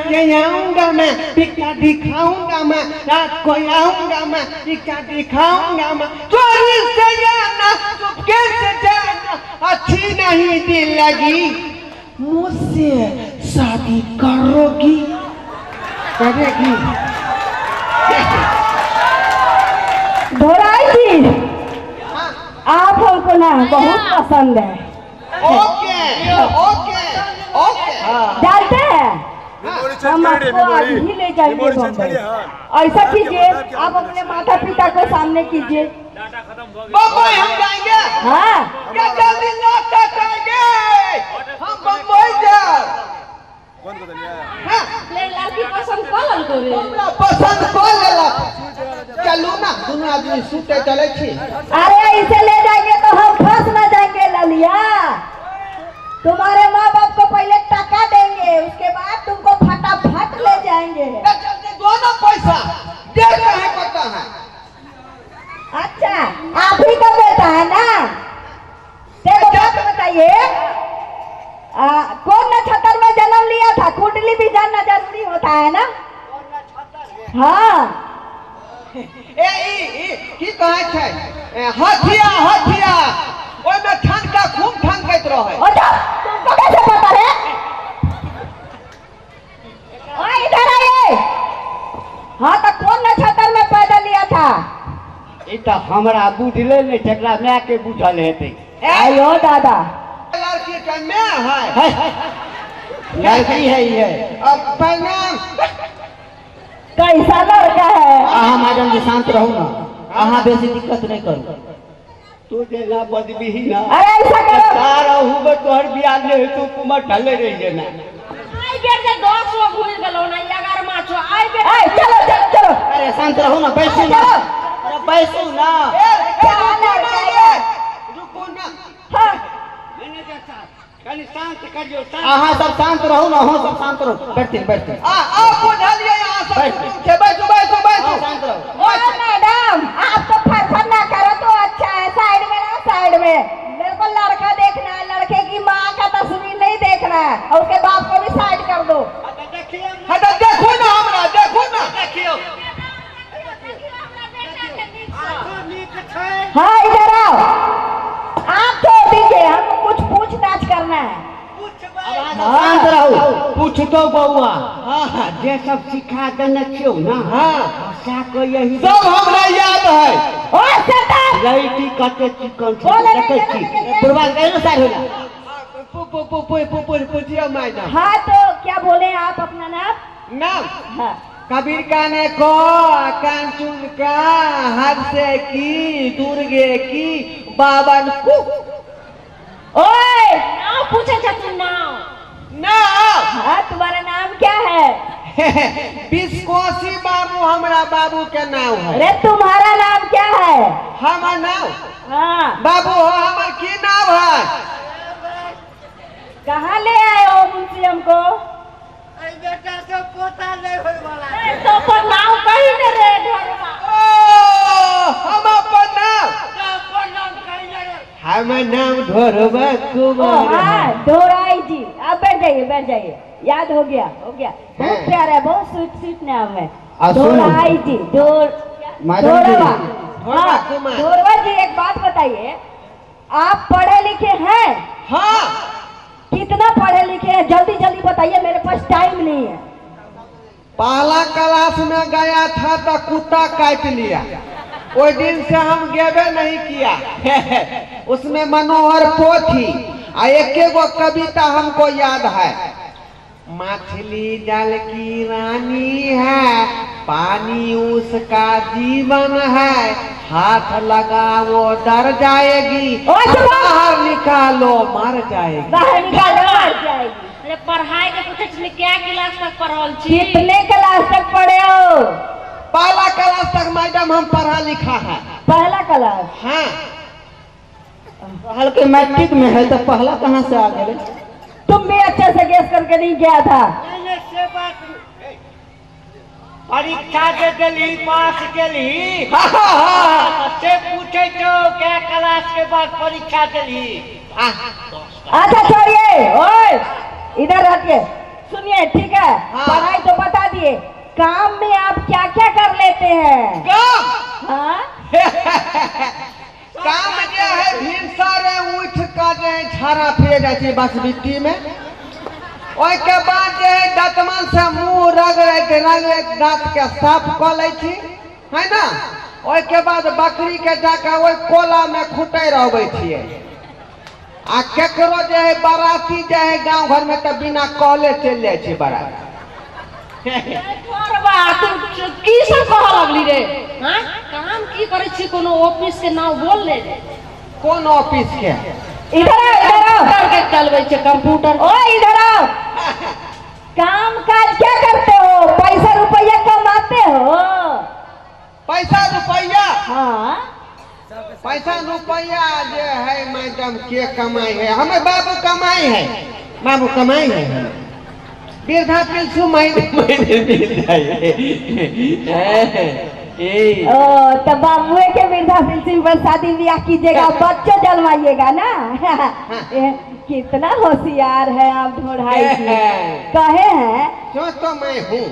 के आऊंगा मैं, टिक्का दिखाऊंगा मैं, रात को आऊंगा मैं, टिक्का दिखाऊंगा मैं। चोरी से जाना, चुपके से जाना, अच्छी नहीं दिल लगी। मुझसे शादी करोगी? करेगी? धोराई जी, आप हमको ना बहुत पसंद है। Okay okay okay. जानते हैं, हम आपको आज ही ले जाएंगे बम्बई। ऐसा कीजिए, आप अपने माता पिता को सामने कीजिए। बम्बई हम जाएंगे? हाँ। क्या जल्दी लौट आएंगे हम बम्बई जाए। हाँ। लड़की पसंद कऽ लेलको रे? हमरा पसंद कऽ लेलक। चलू ना, दुनू आदमी सुते चलै छी। अरे, इसे ले जाएंगे तो हम फंस ना जाएंगे ललिया। तुम्हारे माँ बाप को पहले टका देंगे, उसके बाद तुमको फटाफट ले जाएंगे। ए, जल्दी दो ना पैसा, देर काहे करता है? अच्छा, आप ही का बेटा है ना? देखो, बात बताइए, कौन नक्षत्र में जन्म लिया था? कुंडली भी जानना जरूरी होता है ना? हाँ। ए, ई ई की कहै छै, ए, हथिया हथिया, ओहिमे ठनका खूब ठनकैत रहै। और जाओ, तुमको कैसे पता है? ओए, इधर आइए। हाँ, तो कौन नक्षत्र में पैदा लिया था? ई तऽ हमरा बुझले नहि छै, एकरा माय के बुझल हेतै। आयो दादा। लड़की के माय है। है, लड़की है ये। अब प्रणाम। कैसा लड़का है? अहाँ मैडम जी शांत रहू ना, अहाँ बेसी दिक्कत नहीं करू। तू जेना बजबीही ना। अरे, ऐसा करो। तारा हुबे तोहर बियाह नहि हेतौ, कुमर ढले रहि जेना। आई बेर जे 10 गो घुरि गेलौ ना, 11 छौ आई बेर। ए, चलो चलो चलो। अरे, शांत रहू ना, बैसू ना। चलो। अरे, बैसू ना। ए, ए, क्या रुकू ना। लड़का ये है? रुकू ना। हाँ। मैनेजर साहब, कनि शांत करियौ, शांत। अहाँ सब शांत रहू ना, अहाँ सब शांत रहू। बैठथिन, बैठथिन। आ आ बुझलियै, अहाँ सब बैठ। कुटुम छै। बैठू बैठू बैठू। अहाँ शांत रहू। ओ मैडम, आप तो फरफर ना करो तो अच्छा है। साइड में रहो, साइड में। मेरे को लड़का देखना है, लड़के की माँ का तस्वीर नहीं देखना है और उसके बाप को भी साइड कर दो। देखियौ। हाँ, तऽ देखू ना, हमरा देखू ना। देखियौ, नीक छै। हाँ, इधर आओ। आप छोड़ दीजिए, हमको कुछ पूछताछ करना है। अहाँ सब शांत रहू। पूछतो बौआ। हाँ, जे सब सिखा देने छियौ ना, सएह कह यही। सब हमरा याद है। ओ सरदार। लड़की कते चिकन छै। बोले नहीं, देखै छी। नहीं। बुढ़वा कहियो साइड होला। पु पु पु पु पु पु पूछियो मैडम। हाँ, तो क्या बोले आप अपना नाम? नाम? हाँ। कबीर का ने को कंचुन का हर से की दुर्गे की बावन कु। ओए। नाम पूछे छथिन, नाम। नाम? हाँ, तुम्हारा नाम क्या है? बिस्कोसी बाबू हमरा बाबू के नाम है। अरे, तुम्हारा नाम क्या है? हमर नाम? हाँ। बाबू हो, हमर की नाम है? कहाँ ले आए हो मुंशी हमको? ए, तो अपन नाम कही ने रे ढोरबा। ओ, हम अपन नाम, हमर नाम ढोरबा ओ कुमार है। हाँ, दोराई जी, आप बैठ जाइए, बैठ जाइए। याद हो गया, हो गया। बहुत प्यारा है, बहुत स्वीट स्वीट नाम है। आ, सुनो। दोराई जी, डोर मैडम जी। ढोरवा। ढोरवा हाँ, कुमार। ढोरवा जी, एक बात बताइए, आप पढ़े लिखे हैं? हाँ। कितना पढ़े लिखे हैं? जल्दी जल्दी बताइए, मेरे पास टाइम नहीं है। पहला क्लास में गया था तो कुत्ता काट लिया, ओहि दिन से हम गेबे नहीं किया। उसमें मनोहर पोथी आ एक गो कविता हमको याद है, मछली जल की रानी है, पानी उसका जीवन है, हाथ लगाओ डर जाएगी, ओ चुप! बाहर निकालो मर जाएगी। बाहर निकालो मर जाएगी। अरे, पढ़ाई के पूछे छलै, क्या क्लास तक पढ़ल छी? कितने क्लास तक पढ़े हो? पहला क्लास तक मैडम हम पढ़ा लिखा है। पहला क्लास? हाँ। कहलकै मैट्रिक में है, तऽ पहला कहाँ से आ गेलै? तुम भी अच्छे से गेस करके नहीं गया था। से बात नहीं। परीक्षा दे देलही, पास केलही? हाँ हाँ हाँ से पूछे छौ, क्या क्लास के बाद परीक्षा देलही? अच्छा छोड़िए, ओए, इधर हटिए। सुनिए ठीक है। हाँ। पढ़ाई तो बता दिए, काम में आप क्या क्या कर लेते हैं? काम? हाँ। काम जे है भिनसरे उठ कऽ जे है झाड़ा फिरे जाइ छै बसबिट्टी में, ओहिके बाद जे है दतमन से मुंह रगड़ैत रगड़ैत दाँत के साफ कऽ लै छी, है ना। ओहिके बाद बकरी के जाके ओहि कोला में खुटै रहबै छियै। आ केकरो जे है बाराती जे है गाँव घर में तऽ बिना कहले चलि जाइ छै बारात। तोर बा तू की सब कहऽ लगली रे? हाँ, काम की करै छी? कोनो ऑफिस के नाम बोल ले रे। कोन ऑफिस के? इधर आओ, इधर आओ। कंप्यूटर के चलबै छै कंप्यूटर। ओ इधर आओ, काम काज क्या करते हो? पैसा रुपया कमाते हो? पैसा रुपया? हाँ। पैसा रुपया जे है मैडम के कमाई है, हमें बाबू कमाई है, बाबू कमाई है, हमें वृद्धा पेंशन महीने महीने मिल जाए। ए ओ तो बाबुए के वृद्धा पेंशन पर शादी ब्याह कीजिएगा, बच्चों जन्माइएगा ना। ए, कितना होशियार है आप ढोढ़ाई जी। कहे हैं क्यों तो मैं हूँ।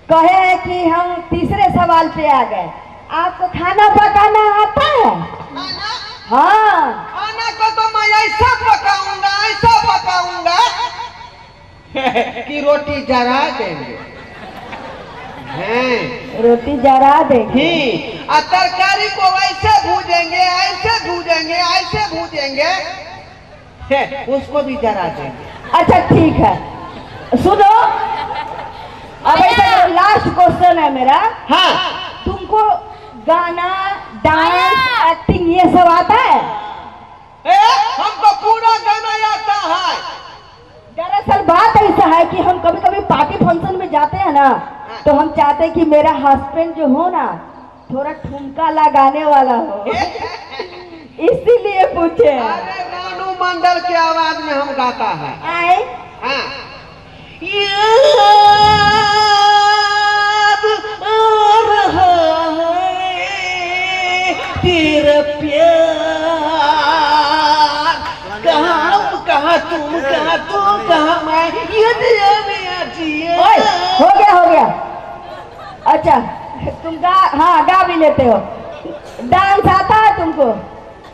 कहे हैं कि हम तीसरे सवाल पे आ गए। आपको खाना पकाना आता है? खाना? हाँ। खाना को तो मैं ऐसा पकाऊंगा, ऐसा पकाऊंगा कि रोटी जरा देंगे। हैं। रोटी जरा देंगे। ही आ तरकारी को ऐसे भूजेंगे, ऐसे भूजेंगे, ऐसे भूजेंगे, उसको भी जरा देंगे। अच्छा ठीक है, सुनो अब ऐसा लास्ट क्वेश्चन है मेरा। हाँ। तुमको गाना, डांस, एक्टिंग ये सब आता है? ए, हमको पूरा गाना आता है। दरअसल बात ऐसा है कि हम कभी कभी पार्टी फंक्शन में जाते हैं ना, तो हम चाहते हैं कि मेरा हस्बैंड जो हो ना थोड़ा ठुमका लगाने वाला हो, इसीलिए पूछे हैं। अरे नानू मंडल के आवाज में हम गाता है। आए? हाँ। याद आ रहा है तेरा प्यार, कहाँ कहाँ तुम, कहाँ तुम, कहाँ मैं, ये दिया मेरा जिया। ओए, हो गया हो गया। अच्छा तुम गा, हाँ गा भी लेते हो, डांस आता है तुमको?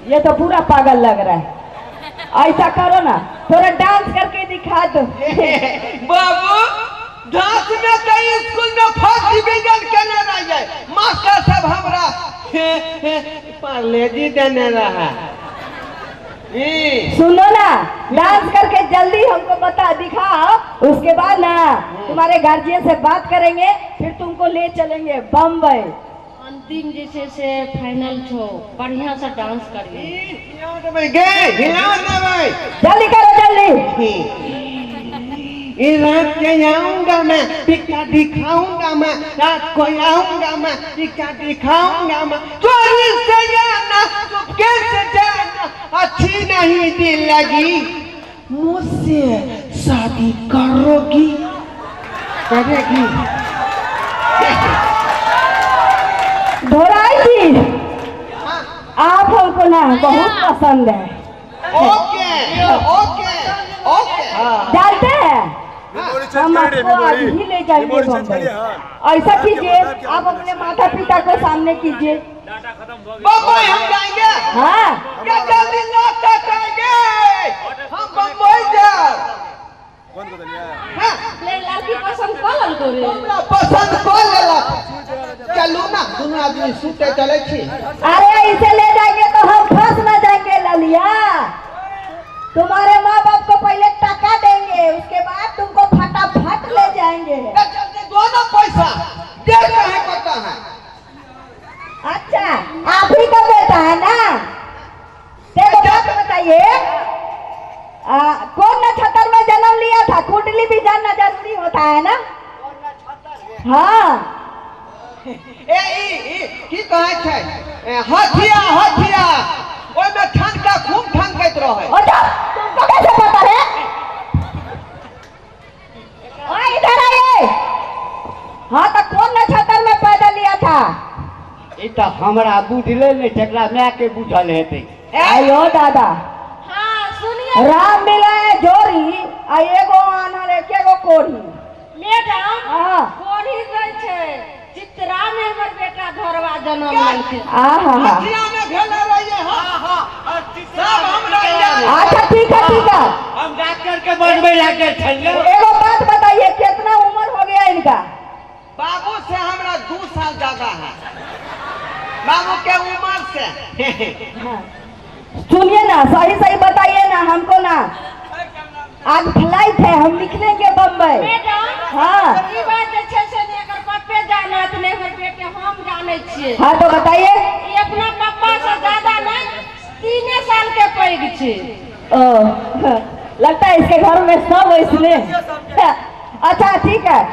ये तो पूरा पागल लग रहा है। ऐसा करो ना थोड़ा डांस करके दिखा दो। बाबू डांस में तो स्कूल में फर्स्ट डिवीजन केने रहिए, मास्टर सब हमरा पार्लेजी देने रहा। ई, सुनो ना, डांस करके जल्दी हमको बता दिखाओ, उसके बाद ना तुम्हारे गार्जियन से बात करेंगे, फिर तुमको ले चलेंगे बम्बई। अंतिम जे छै से फाइनल छौ, बढ़िया से डांस करिए। ई, हिला देबै गे, हिला देबै। जल्दी करो जल्दी। ई रात के आऊंगा मैं, पिक्चर दिखाऊंगा मैं, रात को आऊंगा मैं, पिक्चर दिखाऊंगा मैं, चोरी से जाना चुपके से जाना, अच्छी नहीं दिल लगी, मुझसे शादी करोगी करेगी? ढोराई जी आप हमको ना बहुत पसंद है। Okay okay okay. जानते हैं हम आपको आज ही ले जाएंगे बम्बई। ऐसा कीजिए आप अपने माता पिता को सामने कीजिए। बम्बई हम जाएंगे? हाँ। क्या जल्दी लौट आएंगे हम बम्बई जाए। हाँ। ले लड़की पसंद कऽ लेलकौ रे? हमरा पसंद कऽ लेलक, चलू ना दुनू आदमी सुते चलै छी। अरे इसे ले जाएंगे तो हम फंस ना जाएंगे ललिया। तुम्हारे माँ बाप को पहले टका देंगे, उसके बाद तुमको फटाफट ले जाएंगे। तो जल्दी दो ना पैसा, देर काहे करता है? अच्छा आप ही का बेटा है ना? देखो बात बताइए, कौन नक्षत्र में जन्म लिया था? कुंडली भी जानना जरूरी होता है ना। हाँ। ए ई ई की कहै छै, ए, हथिया हथिया ओहिमे ठनका खूब ठनकैत रहै। और जाओ, तुमको कैसे पता है? ओए, इधर आइए। हाँ तो कौन नक्षत्र में पैदा लिया था? ई तऽ हमरा बुझले नहि छै, एकरा मायके बुझल हेतै। आयो दादा। हाँ सुनिए। राम मिला है जोरी आ एगो आनर एकेगो कोढ़ी। मैडम, हाँ। कोढ़ी दै छै, चित्रा में हमर बेटा घरवा जन्म लेलकै। आ हा हा। अथिया में भेले रहिए। हाँ, सब हम रहिए। अच्छा, ठीक है, ठीक है। हम डॉक्टर के बनबै लागल छलियै। एगो बात बताइए, कितना उम्र हो गया इनका? बाबू से हमरा 2 साल ज्यादा है, बाबू के उम्र से। हाँ। सुनिए ना, सही सही बताइए ना हमको ना। आज फ्लाइट है, हम निकलेंगे बम्बई। मैडम, हाँ। ई बात जे छै से ने एकर पप्पे जानत ने हमर बेटे, हम जानै छियै। हाँ, तो बताइए। ई अपना पप्पा से ज्यादा नहीं, 3 साल के पैघ छै। ओ, लगता है इसके घर में सब इसलिए। अच्छा, ठीक है।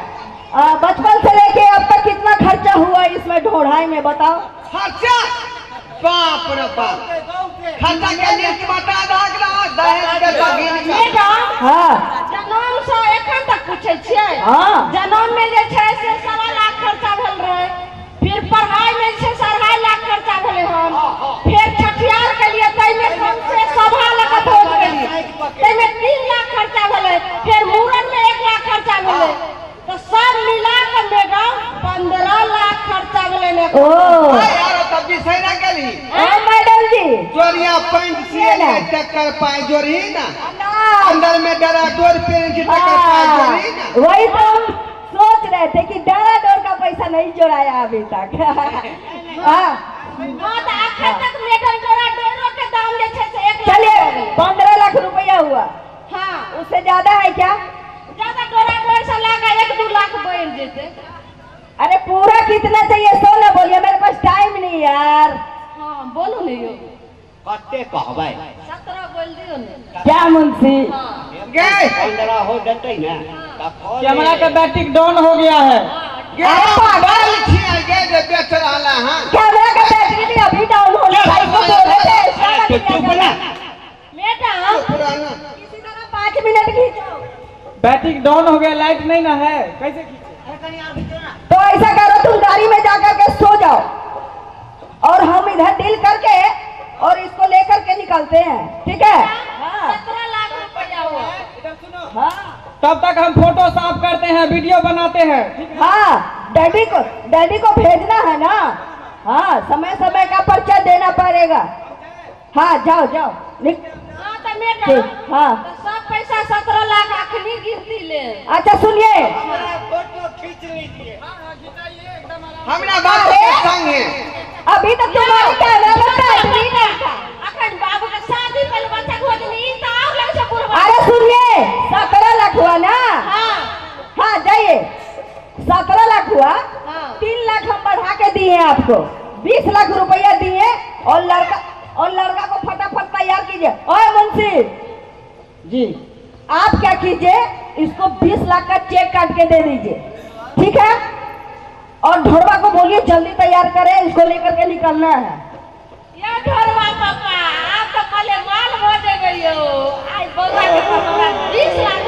बचपन से लेके अब तक कितना खर्चा हुआ इसमें ढोढ़ाई में, बताओ? खर्चा, बाप रे बाप, खर्चा के लिस्ट बता दहक ना, दहेज के बगिन का। मैडम, हाँ। जनम से एखन तक पूछै छियै? हाँ। जनम में जे छै से 1.25 लाख खर्चा भेल रहै, फिर पढ़ाई में जे छै से 2.5 लाख खर्चा भेलै हन, फेर छठियार के लिए ताहिमे सौंसे 1.25 लाख पहुँच गेलियै, ताहिमे 3 लाख खर्चा भेलै, फेर मूड़न में 1 लाख खर्चा भेलै, तऽ सब मिला कऽ मैडम 15 लाख खर्चा भेलै ने। ओ। यार, तब बिसैरा गेली। ओ मैडम जी। जोरिया पैंट सिए टक्कर पाई जोड़ी ना। ना। अंदर में डरा डोर पेन छी, टक्कर पाई जोड़ी ना। हाँ, वही तो हम सोच रहे थे कि डरा डोर का पैसा नहीं जोड़ाया अभी तक। हाँ। हाँ, तऽ अखन तक मैडम डोरा डोरो के दाम जे छै से 1 लाख चलिए। भऽ गेलै। 15 लाख रुपया हुआ। हाँ। उससे ज्यादा है क्या? ज्यादा डोरा डोर से लगा 1-2 लाख बढ़ि जेतै। अरे, पूरा कितना चाहिए सो ना बोलिए, मेरे पास टाइम नहीं यार। हाँ, बोलू ने यौ। कते कहबै? 17 बोल दियौ ने। क्या मुंशी? हाँ। गे। 15 हो जेतै ने तऽ कऽ कैमरा का ले। बैटरी डाउन हो गया है। गे। अरे पागल। पागल छियै गे जे बेच रहला हन। कैमरा का बैटरी भी अभी डाउन होने भाई को बोले थे एक्स्ट्रा अरे का तो दिया चुप करो। ना। मैडम। पुराना। किसी तरह 5 मिनट खींचो। बैटरी डाउन हो गया, लाइट नहीं ना है, कैसे खींचे? तो ऐसा करो, तुम गाड़ी में जाकर के सो जाओ और हम इधर डील करके और इसको लेकर के निकलते हैं, ठीक है? हाँ। 17 लाख रुपया हुआ। इधर सुनो। हाँ। तब तक हम फोटो साफ करते हैं, वीडियो बनाते हैं, ठीक है? हाँ, डैडी को भेजना है ना। हाँ, समय समय का पर्चा देना पड़ेगा। हाँ, जाओ जाओ। हाँ, तऽ मैडम, ठीक, हाँ। तऽ सब पैसा 17 लाख अखनी गिनती ले। अच्छा, सुनिए। फोटो खींच लीजिए। हमरा बाप के संगे। अभी तक तुम्हारे कैमरा में बैटरी नहीं था। अखन बाबू के शादी भेल, बच्चा गोद में, ई तऽ आओर लगै छै बुढ़वा। अरे सुनिए, 17 लाख हुआ ना? हाँ। हाँ, जाइए। 17 लाख हुआ। हाँ। 3 लाख हम बढ़ा के दिए हैं आपको, 20 लाख रुपया दिए और लड़का को फटाफट तैयार कीजिए। ओए मुंशी। जी। आप क्या कीजिए, इसको 20 लाख का चेक काट के दे दीजिए, ठीक है? और ढोरबा को बोलिए जल्दी तैयार करे, इसको लेकर के निकलना है। या ढोरबा पापा, आप तऽ पहले माल भऽ जेबै यौ। आइ बौआ के हमरा 20 लाख।